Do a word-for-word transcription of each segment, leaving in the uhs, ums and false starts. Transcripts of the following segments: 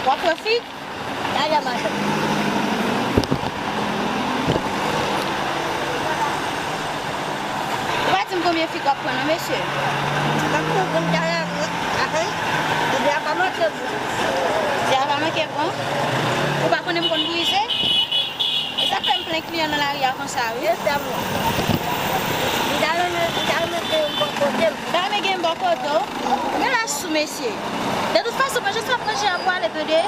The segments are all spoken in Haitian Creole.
W ap pran fig? Gade machann. Ou pa di m konbyen fig w ap pran non, mesye. M ap pran grenn karavan, avan, di a pa manke bon. Di a pa manke bon? Ou pa konnen m konn brize? E sa k fè m plen kliyan nan lari a konsa, wi. Se sa, mwen. M ta renmen, m ta renmen gen yon bò kote m. M ta renmen gen yon bò kote w. Men la sou, mesye. De tout fason, pa jis ap manje a pou ale, tande.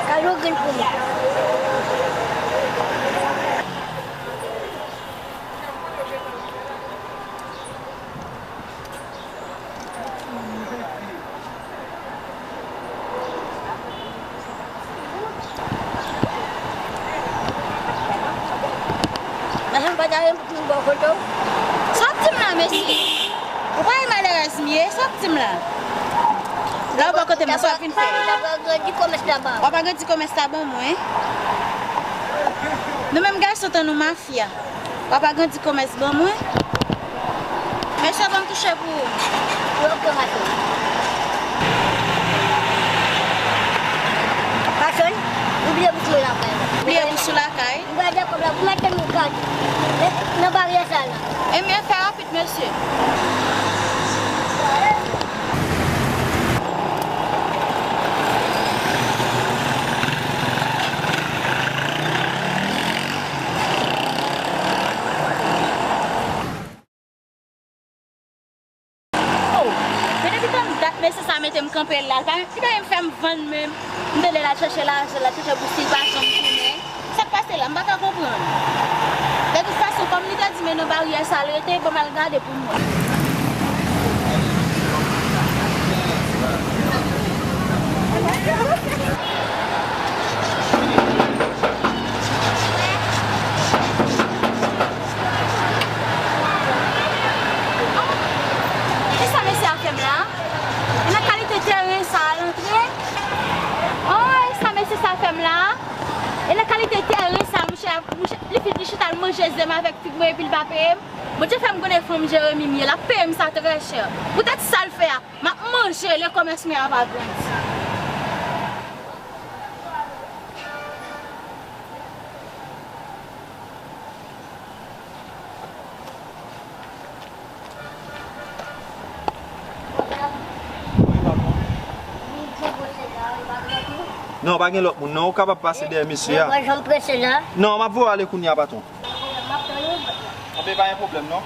Kado grenn pou mwen. Machann pa ta renmen pou m bò kote w. Sa w ap di m la, mesye? Ou pa wè malerèz m ye? Sa w ap di m la? La w bò kote m, sa w ap vin fè? W ap agrandi kòmès la ba. W ap agrandi kòmès la ban mwen? Nou menm gason tan nou mafya. W ap agrandi kòmès ban mwen? Mesye, ban m touche pou ou. Yo, ok, machann. Machann, ou bliye bous mwen lakay. Bliye bous ou lakay? M pral de kòb la pou mete nou gad. Nan baryè sa la. Ebyen, fè rapid, mesye. Oh, men depi tann dat mesye sa mete m kanpe la, li pa menm, li pa menm fè m vann menm. M te lè l al chèche lajan, l al chèche bous li, li pa janm tounen. Sa k pase la? M pa ka konprann. De tout fason, kòm li te di men nan baryè sa l rete, ban m al gade pou m wè. Kisa mesye a fè m la? E nan kalite tèren sa a l antre? Oh, e sa mesye sa fè m la? E nan kalite tèren sa a, mouche, mouche, li fin, li chita l manje ze m avèk fig mwen epi l pa peye m? Bondye fè m konnen fanm Jeremi m ye, l ap peye m sa trè chè. Poutèt sa l fè a, m ap manje lè kòmès mwen ap agrandi. Non, pa gen lòt moun non, ou kapab pase dèyè mesye a. Non, m ap voye w ale kounye a, patwon. Anben, pa gen pwoblèm non.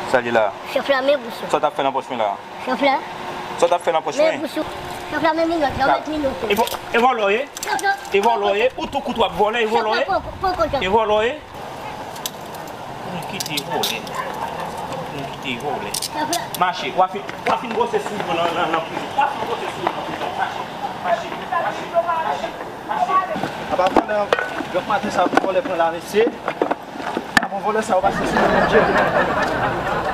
Sa li la? Chèf la, men bous ou. Sa w t ap fè nan pòch mwen la? Chèf la? Sa w t ap fè nan pòch mwen? Men bous ou. Chèf la, men minòt la, ou mèt minòt. E vò-, e vòlò w ye? Chèf la. E vòlò w ye? Ou tou kout w ap vòlè, e vòlò w ye? Chèf la, pran, pran kòb la. E vòlò w ye? Pou nou kite vòlè. Pou nou kite vòlè. Chèf la. Mache, w a fin, w a fin bwose sou yo nan, nan, nan prizon. W a fin bwose sou yo nan prizon. Mache, mache, mache, mache. Apa vòlè, jòf maten sa pou vòlè pran la, mesye. Apa vòlè sa yo pase sou yo, Bondye.